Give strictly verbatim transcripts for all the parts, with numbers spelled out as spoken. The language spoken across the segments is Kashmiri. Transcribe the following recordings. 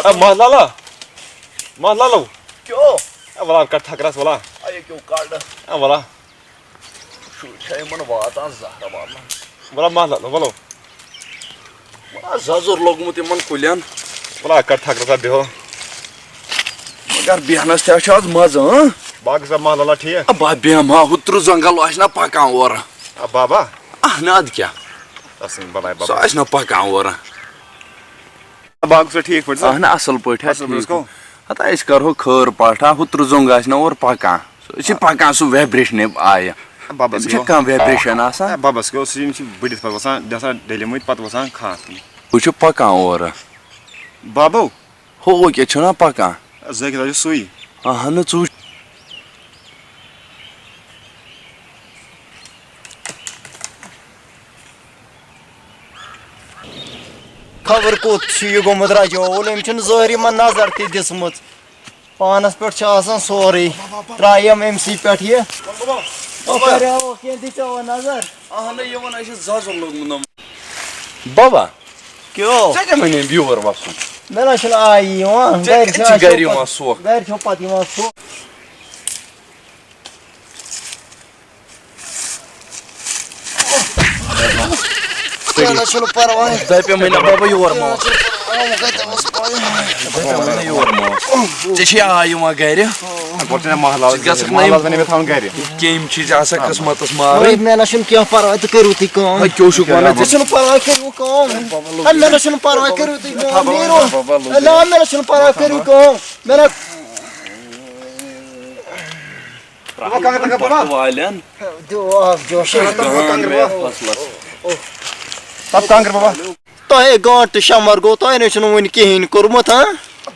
اے ماہ لالا، ماہ لالو۔ کیو؟ اے ولا کر تھکرس ولا۔ A Q card? اے ولا۔ شُرۍ چھا یِمن واتان زہرٕ واتان؟ ولا ماہ لالو، ولو۔ ولا ززُر لوٚگمُت یِمن کُلٮ۪ن۔ ولا کر تھکرس بیہو۔ مگر بیہنس تہِ چھُ آز مزٕ، ہاں؟ باقٕے سب ماہ لالا ٹھیٖک؟ اے بہٕ بیٚہمہٕ ہا، ہُترٕ زنٛگل آسہِ نا پکان اورٕ۔ اے بابا۔ اہن ادٕ کیٛاہ؟ اصٕل بلاے سُہ بابا۔ آسہِ نا پکان اورٕ۔ باقٕے چھا ٹھیٖک پٲٹھۍ سا؟ اہن اصٕل پٲٹھۍ ہا، اصٕل پٲٹھۍ ٹھیٖک۔ چھُکھ؟ ہتا أسۍ کرہو خٲر پاٹھا، ہُترٕ زوٚنگ آسہِ نا اورٕ پکان۔ سُہ، أسۍ چھِ پکان سُہ ویبریشنہِ آیہِ۔ بابا أمِس چھا کانٛہہ ویبریشن آسان؟ اے بابا، سُہ اوس، یِم چھِ بٔڑِتھ پتہٕ وسان، گژھان ڈٔلمٕتۍ، پتہٕ وسان کھاسنہِ۔ ہُہ چھُ پکان اورٕ۔ بابو۔ ہُہ کیٛاہ چھُنہ پکان؟ زٲکِتھ حظ چھُ سُے۔ اہنُو ژٕ وٕچھ۔ خبر کوٚت چھُ یہِ گوٚمُت رجوول، أمۍ چھُنہٕ ظٲہری منٛز نظر تہِ دِژمٕژ۔ پانَس پٮ۪ٹھ چھُ آسان سورُے۔ ترٛایَم أمۍ سٕے پٮ۪ٹھ یہِ۔ او، کریاوو کینٛہہ، دِژیوا نظر؟ اہنُو، یِمن ہا چھُ ززُر لوٚگمُت نوٚم۔ بابا، کیٛو؟ ژےٚ کیٛاہ وَنے أمۍ یور وَسُن؟ مےٚ نہ چھُنہٕ آیی یِوان۔ ژےٚ گرِ چھِ ژےٚ چھِ آسان گرِ پَتہٕ، یِوان سۄکھ۔ گرِ چھِ پَتہٕ یِوان سۄکھ۔ کینٛہہ نہ چھُنہٕ پَرواے۔ دَپیومَے نہ بابا یور ما وَس۔ کینٛہہ نہ چھُنہٕ پَرواے، وۄنۍ کَتہِ وَسہٕ پَے؟ دَپیومَے نہ یور ما وَس۔ ژےٚ چھے آے یِوان گرِ۔ گۄڈٕ چھُ مےٚ محلہٕ ژٕ گژھکھ نہ یِم محلہٕ وَنہِ مےٚ تھاوُن گرِ۔ کیٚمۍ چھِ ژےٚ آسان قٕسمَتَس مارٕنۍ۔ ہے، مےٚ نہ چھُنہٕ کینٛہہ پَرواے، تہٕ کٔرِو تُہۍ کٲم۔ ہے، کیٛاہ چھُکھ وَنان ژےٚ؟ مےٚ چھُنہٕ پَرواے، کٔرِو کٲم۔ ہے، مےٚ نہ چھُنہٕ پَرواے، کٔرِو تُہۍ کٲم، نیٖرِو۔ ہے، نہ، مےٚ نہ چھُنہٕ پَرواے، کٔرِو کٲم۔ مےٚ نہ بابا، کانٛگٕر تھاو، بابا۔ پَٹھٕ والٮ۪ن۔ دِیِو آب جوش۔ گانٛد میتھ فصلس۔ پَتہٕ کانٛگٕر، بابا۔ تۄہے گانٛٹہٕ شمبر گوٚو، تۄہہِ نے چھُنہٕ وُنہِ کِہیٖنۍ کوٚرمُت، ہاں؟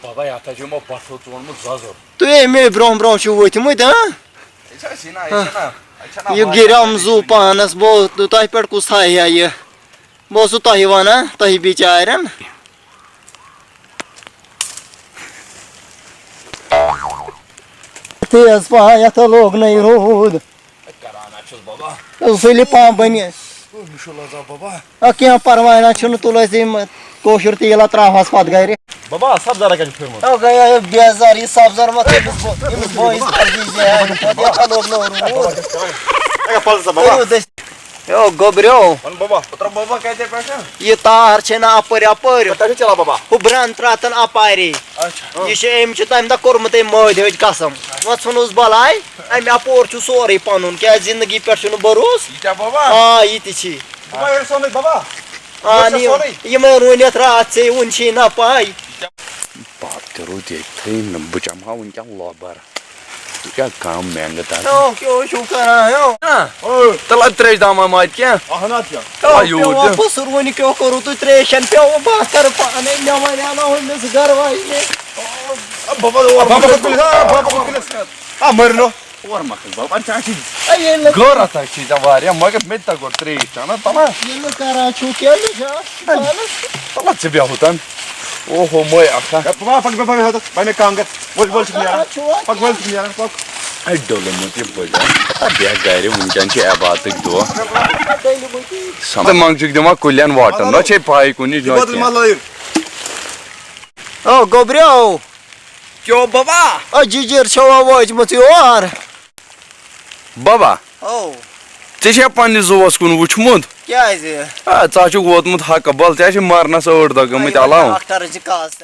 بابا، یَتھ ہا چھُ یِمو بَٹھو ژونمُت زَزُر۔ تُہۍ اَمے برٛونٛہہ برٛونٛہہ چھِو ؤتھمٕتۍ، ہاں؟ أسۍ حظ چھِنہ، أسۍ چھِنہ، أسۍ چھِنہ یہِ واریاہ گِرم زُو پانَس، بہٕ، تۄہہِ پٮ۪ٹھ کُس تھایہِ ہا یہِ؟ بہٕ اوسُس تۄہہِ وَنان، تۄہہِ بِچارٮ۪ن۔ تیز پہن، یتھ لوگ نہٕ روٗد۔ کران ہا چھُس بابا۔ سُلہِ پہن بنہِ۔ مےٚ چھُ لگان بابا۔ آ، کینٛہہ پرواے نہ چھُنہٕ، تُل أسۍ یِم کٲشُر تیٖل ہا ترٛاوہَس پتہٕ گرِ۔ بابا، سبزارا کتہِ چھُ پھیوٗرمُت؟ آ، گٔیے بیزار، یہِ سبزار ما تٔمِس بو-، أمِس بٲیِس پزی زِ ہے، پتہٕ یتھ لوگ نہٕ روٗد۔ اے، پَل سا بابا۔ کٔرِو دٔسۍ۔ یو گوٚبریو۔ وَن بابا۔ ترٛاو بابا کَتہِ پٮ۪ٹھٕ؟ یہِ تار چھے نہ اَپٲرۍ اَپٲرۍ۔ تۄہہِ چھُو چَلان بابا؟ ہُبران ترٛاتَن اَپارے۔ اچھا۔ یہِ چھُ، أمۍ چھُ تَمہِ دۄہ کوٚرمُت أمۍ مٲدۍ ہیٚوج قسم۔ وۄنۍ ژھٕنُس بَلاے، اَمہِ اَپور چھُ سورُے پَنُن، کیٛازِ زِندگی پٮ۪ٹھ چھُنہٕ بروسہٕ۔ یہِ کیٛاہ بابا؟ آ، یہِ تہِ چھی۔ بابا، ییٚلہِ سونُے بابا۔ آ، یہِ نی-، سونُے۔ یِمَے رُونٮ۪تھ راتھ ژے وُنہِ چھی نہ پَے۔ بَب تہِ روٗد ییٚتھٕے نہٕ، بہٕ چَمہٕ ہا وٕنکٮ۪ن لۄبَر۔ ژٕ کیٛاہ کَم مٮ۪نٛگہٕ تَتھ؟ یو، کیٛاہ چھُو کران، یو؟ ہا؟ او۔ تَلہٕ اَدٕ ترٛیش دامہ ماجہِ کینٛہہ۔ اَہَن حظ کیٛاہ؟ تَلہٕ آ، یوٗر پیوٚو دِ۔ واپَس روٗنہِ، کیٛاہ کوٚروٕ تُہۍ ترٛیش چٮ۪نہٕ؟ پیوٚو بہٕ کَرٕ پانَے، مٮ۪وَن اَنہٕ ہُمِس گَرٕ واجنہِ۔ آ، بابا، بابا، بابا، بابا، بابا، آ، مٔرۍ نہٕ۔ اور مَکھٕنۍ بابا، ژےٚ چھِ اے، ییٚلہِ نہٕ غٲرت حظ چھِ ژےٚ واریاہ، مگر مےٚ تہِ تَگہِ گۄڈٕ ترٛیش چٮ۪نَس، تَلہٕ۔ ییٚلہِ نہٕ کران چھُو کینٛہہ، مےٚ چھا پانَس؟ تَلہٕ ژٕ بیٚہہ ہُتَن۔ اوہو، مۄے اَکھا۔ ہے، پَکھ، پَکھ، پَکھ، پَکھ، پَکھ، پَکھ، پَکھ، پَکھ، پَکھ، پَکھ، پَکھ، پَکھ، پَکھ۔ اَتہِ ڈوٚلمُت یہِ بٔلۍ۔ اَدٕ بیٚہہ گَرِ، وٕنکٮ۪ن چھِ عبادتٕکۍ دۄہ۔ سَمکھٕ منٛگجِک دِوان کُلٮ۪ن واٹَن، نہ چھے پَے کُنہِ جایہِ کینٛہہ۔ او گوٚبریو۔ کیو بابا؟ او جِجِر چھوا وٲجمٕژ یور؟ بابا۔ او۔ ژےٚ چھےٚ پننِس زُوَس کُن وُچھمُت؟ کیٛازِ؟ آ، ژٕ ہا چھُکھ ووتمُت حقہٕ بل، ژےٚ ہا چھِ مرنس ٲٹھ دۄہ گٔمٕتۍ علاوٕ۔ ڈاکٹرن چھِ کاسٹ۔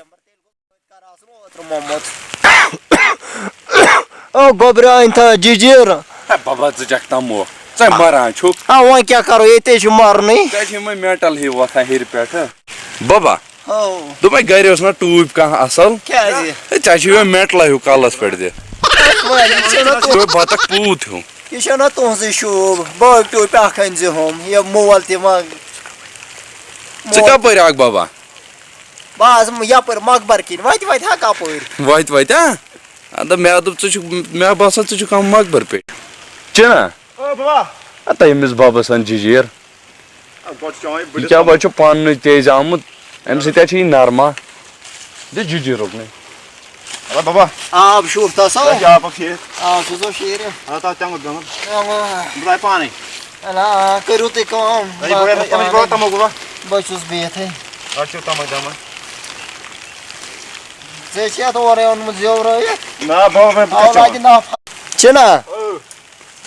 او گوٚبریو، أنۍ تھٲو جِجِر۔ ہے بابا، ژٕ چھَکھ تموکھ، ژٕ مران چھُکھ۔ آ، وۄنۍ کیٛاہ کرو، ییٚتے چھُ مرنٕے۔ ژےٚ چھِ یِمَے مٮ۪نٹل ہی وۄتھان ہیٚرِ پٮ۪ٹھٕ۔ بابا، ہو۔ دوٚپمَے گرِ اوس نہ ٹوٗپۍ کانٛہہ اصل۔ کیٛازِ؟ ہے، ژےٚ چھُے یِہوٚے مٮ۪نٹلہ ہیوٗ کلس پٮ۪ٹھ دِتھ۔ وۄنۍ چھُنہ تُہُنٛد۔ یِہوٚے بطخ پوٗت ہیوٗ۔ یہِ چھَنہ تُہٕنٛزٕے شوٗب، بٲگۍ ٹوٗپۍ اکھ أنۍ زِ ہُم، یہِ مول تہِ منٛگ۔ ژٕ مول۔ کپٲرۍ آکھ بابا؟ بہٕ آس یپٲرۍ مقبر کِنۍ، وتہِ وتہِ ہا کپٲرۍ؟ وتہِ وتہِ، ہا؟ اَدٕ مےٚ دوٚپ، ژٕ چھُکھ، مےٚ باسان، ژٕ چھُکھ آمُت مقبر پٮ۪ٹھ۔ چھُنہ؟ او بابا۔ ہتا ییٚمِس بَبَس اَن جِجیٖر۔ آ، گۄڈٕ چھُ چٮ۪وان یہِ یہِ بٔڑِتھ کیٛاہ، وۄنۍ چھُ پَننُے تیز آمُت، اَمہِ سۭتۍ ہا چھِ یہِ نرما۔ دِ جِجیٖرُک نَے۔ اَلہ بابا۔ آب شوٗب تَس ہا۔ تۄہہِ چھِ آب اَکھ ٹھیٖک۔ آ، سُہ زو شیٖرِتھ۔ آ، تَتھ تہِ اَنگُت گٔمٕژ۔ اَوا۔ بہٕ درٛاے پانَے۔ اَلہ، آ، کٔرِو تُہۍ کٲم، اَے، بہٕ بہٕ درٛاے أمِس پانَے۔ بہٕ تَموکھ بابا۔ بہٕ چھُس بِہِتھٕے۔ اَتھ چھُ تَمَے دَمَے۔ ژےٚ چھِ یَتھ اورَے اوٚنمُت زیوٚرٲیِتھ؟ نہ، بہٕ، بہٕ، بہٕ کیٛاہ اولادِ چٮ۪مہٕ؟ ناو چھِنا؟ اۭں۔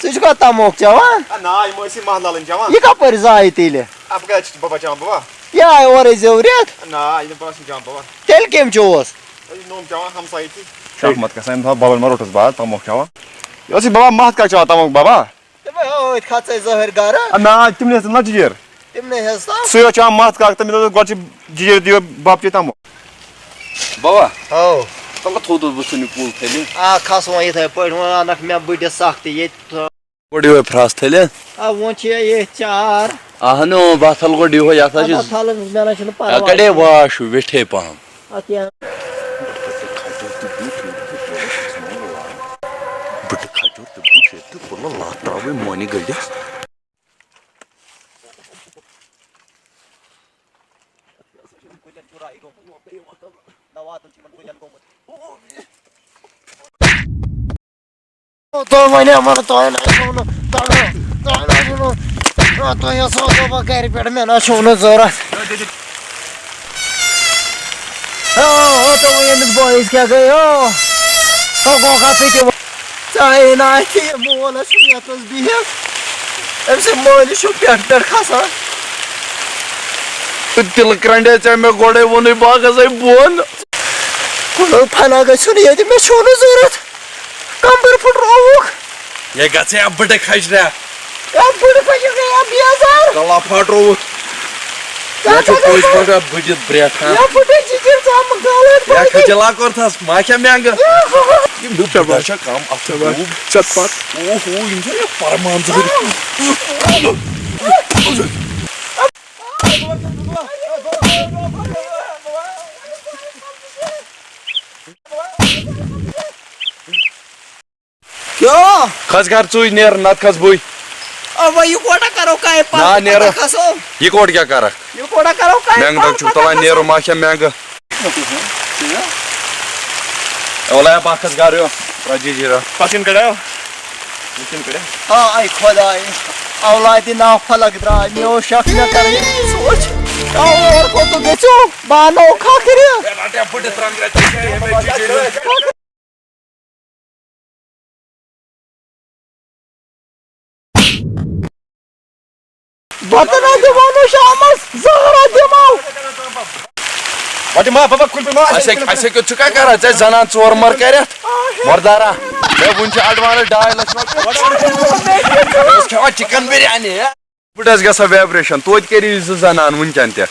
ژٕ چھُکھا تموکھ چٮ۪وان؟ آ، نہ، یِم ٲسی مَحلہٕ لَلٕنۍ چٮ۪وان۔ یہِ کَپٲرۍ زایہِ تیٚلہِ؟ اَپٲرۍ چھِ بَبا چٮ۪وان، بَبا۔ یہِ آے اورَے زیوٚرِتھ۔ نہ، یہِ نہٕ باسان چٮ۪وان، بَبا۔ تیٚلہِ کٔمۍ چوس؟ یہِ نوٚم چٮ۪وان، ہمسایہِ تہِ۔ شاہ احمد قسم تھاو، بَبَن ما روٚٹُس بہٕ آز تموکھ چٮ۪وان۔ یہِ اوس یہِ بَبا مَتھ کَتھ چٮ۪وان تموکھ، بَبا؟ تِمے ہو أتھۍ کھژے زٲہِر گرٕ۔ آ، نہ، تِم نہٕ ٲسۍ نہ جِجِر۔ تِم نہٕ ٲسۍ تَو۔ سُے اوس چٮ۪وان مَتھ کاک تہٕ مےٚ دوٚپ، گۄڈٕ چھِ جِجِر دِیو بَب چے تَمو۔ بابا، ہو۔ تَلہٕ تھوٚد اوس بہٕ ژھٕنہِ کُل تھٔلہِ۔ آ، کھس وۄنۍ یِتھَے پٲٹھۍ، وۄنۍ اَنَکھ مےٚ بٕڈِس سَخ تہٕ ییٚتہِ تھٲ-۔ گۄڈٕ یِہوٚے پھرٛس تھٔلہِ۔ آ، وۄنۍ چھِ ییٚتھۍ چار۔ اَہنو، بہٕ تھَلہٕ گۄڈٕ یِہوٚے، یَتھ حظ چھِ اَدٕ تھَلہٕ، مےٚ نہ چھُنہٕ پَرواے۔ کَڑے واش ہیوٗ ویٹھے پَہَم۔ اَتھ کیٛاہ؟ بٕٹہٕ کھجور تہٕ بٕٹہٕ تہٕ پُلہٕ لَتھ ترٛاوٕے مۄنہِ گٔنٛڈِس۔ تۄہہِ وَنیٛاو مےٚ نہٕ، تۄہہِ نہ آسیو نہٕ، تۄہہِ نہ، تۄہہِ نہ آسیو نہٕ، آ، تۄہہِ آسیو بابا گَرِ پٮ۪ٹھ، مےٚ نہ آسیو نہٕ ضوٚرَتھ۔ آ، آ، تہٕ وۄنۍ أمِس بٲیِس کیٛاہ گٔے؟ آ، آ، گوٚو گژھٕے تہِ وۄنۍ۔ ژےٚ آیے نہٕ اَتھِ یہِ مول اَسہِ چھُنہٕ یَتھ منٛز بِہِتھ۔ أمۍ سٕنٛدۍ مٲلِس چھُ پٮ۪ٹھ پٮ۪ٹھ کھسان۔ تہٕ تِلہٕ کرٛنٛڈے ژےٚ مےٚ گۄڈَے ووٚنُے، بہٕ ہا گژھَے بۄن۔ کُنُل پھنا گژھِ نہٕ ییٚتہِ، مےٚ چھُو نہٕ ضوٚرَتھ۔ کمبر پھُٹرووُکھ۔ یے گژھے اَبہٕ بٕڈٕ کھجرا۔ اَبہٕ بٕڈٕ کھجرا گٔے اَبہٕ بیزار۔ کلا پھاٹرووُکھ۔ یا چھُ پٔزۍ پٲٹھۍ اَبہٕ بٕڈِتھ برٛیٹھ، ہا؟ یا پھُٹے جِجِر ژامہٕ غلط یا پٲٹھۍ۔ کھجلا کوٚرتھَس، ما کھےٚ مٮ۪نٛگہٕ؟ یہِ مےٚ بٕڈا چھا کم اَتھ چھُ شاباش۔ ڈوٗب۔ ژےٚ پتھ۔ اوہ، اوہ، یِم چھا یہِ پرمان ظٲہِر؟ کیٛاہ؟ کھس گھر ژٕے نیر، نتہٕ کھس بٕے۔ اوا، یہِ کوٹا کرو کامہِ پتہٕ، نہ، نیرو۔ پتہٕ کھسو۔ یہِ کوٹ کیٛاہ کرکھ؟ یہِ کوٹا کرو کامہِ مٮ۪نٛگہٕ پتہٕ، ڈۄگ چھُکھ پتہٕ تُلان، کھسو۔ نیرو ما کھٮ۪م مٮ۪نٛگہٕ؟ اولا یا پکھ کھس گھر یو، رجی جی را۔ پتہٕ کِنہٕ کڑیو؟ یہِ کِنہٕ کڑیو؟ ہاے خۄداے، اولادِ نافلک درٛاے، مےٚ اوس شک مےٚ کَرٕنۍ سوچ۔ اور کوٚت گٔژھِو؟ بہٕ اَنو کھکھرِ۔ ہے، رٹیا پھٕٹِتھ ترٛنٛگ رٹیا، ہے، ہے، ہے، جی، جی، جی۔ بتہٕ نہ دِمو نہٕ شامس، زہرہ دِمو۔ وۄنۍ ما بابا کُنہِ پٮ۪ٹھ ما اَسہِ ہیٚکہِ، اَسہِ ہیٚکہِ ژٕ کیٛاہ کران؟ ژےٚ زنان ژور مَر کَرٮ۪تھ؟ مردارا، ہے، وُنہِ چھِ advance ڈاے لَچھ رۄپیہِ۔ أسۍ کھٮ۪وان chicken بِریانی، ہے۔ بُڈَس گژھان vibration، توتہِ کٔرِو یہِ زٕ زنان وٕنکٮ۪ن تہِ۔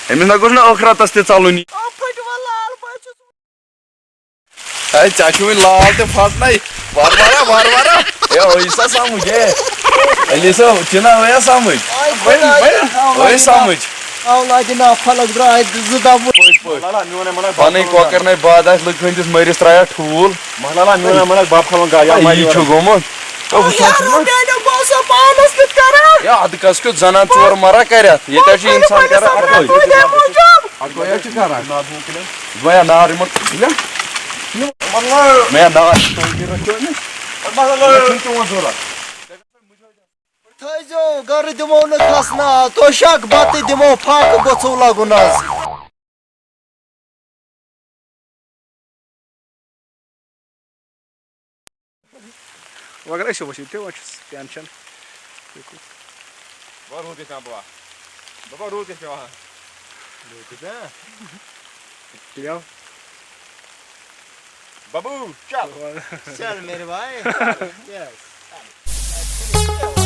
أمِس نہ گوٚژھ نہٕ ٲخرتس تہِ ژَلُن یہِ۔ آ، پھٔٹۍ وۄنۍ لال بٲے چھُس۔ ہے، ژےٚ چھُ وٕنہِ لال تہِ پھٹنَے۔ وارٕ وارٕ، وارٕ وارٕ۔ ہے، اوٚے سا سمجھ، ہے۔ علی صٲب، چھُنہ وۄنۍ سمجھ؟ آے وۄنۍ، خۄدایا، وۄنۍ، آ، وۄنۍ وۄنۍ سمجھ۔ اولادِ نافلک درٛاے زٕ دۄہ۔ پٔزۍ پٲٹھۍ۔ لالا، میون ہے مَنَکھ باب پَنٕنۍ کھلوُن کۄکر گا۔ نَے باد آسہِ لُکہٕ ہٕنٛدِس مٔرِس ترٛایَکھ ٹھوٗل۔ مَہ لالا، میون ہے مَنَکھ باب کھلوُن گا، یا ہے، مَہ یی یور۔ چھُ گوٚمُت۔ ہے، وٕچھ حظ، ژٕ ما۔ میٛانیو باسو پانَس کیُتھ کران۔ ہے، اَدٕ کَس کیُتھ زَنان ژور مَرا کَرٮ۪تھ؟ ییٚتہِ حظ چھِ اِنسان کران اَکُے۔ اَکُے حظ چھِ کران۔ دوٚپمَے نار یِمَن۔ مےٚ نار۔ تۄہہِ کیٛاہ رَچھو أمِس؟ مےٚ چھُنہٕ چون ضوٚرَتھ۔ تھٲیزیو، گرٕ دِمو نہٕ کھسنہٕ، توشک بتہٕ دِمو پھاکہٕ، گوٚژھو لگُن از۔ وۄنۍ اگر أسۍ وٕچھو تہِ، وۄنۍ چھُس tension۔ بابا، روٗد کیٛاہ چھُ پٮ۪وان؟ بابا، روٗد کیٛاہ چھُ پٮ۪وان؟ روٗد کیٛاہ؟ تُلِو۔ بابو، چل۔ چل میرے بھائی۔ Yes۔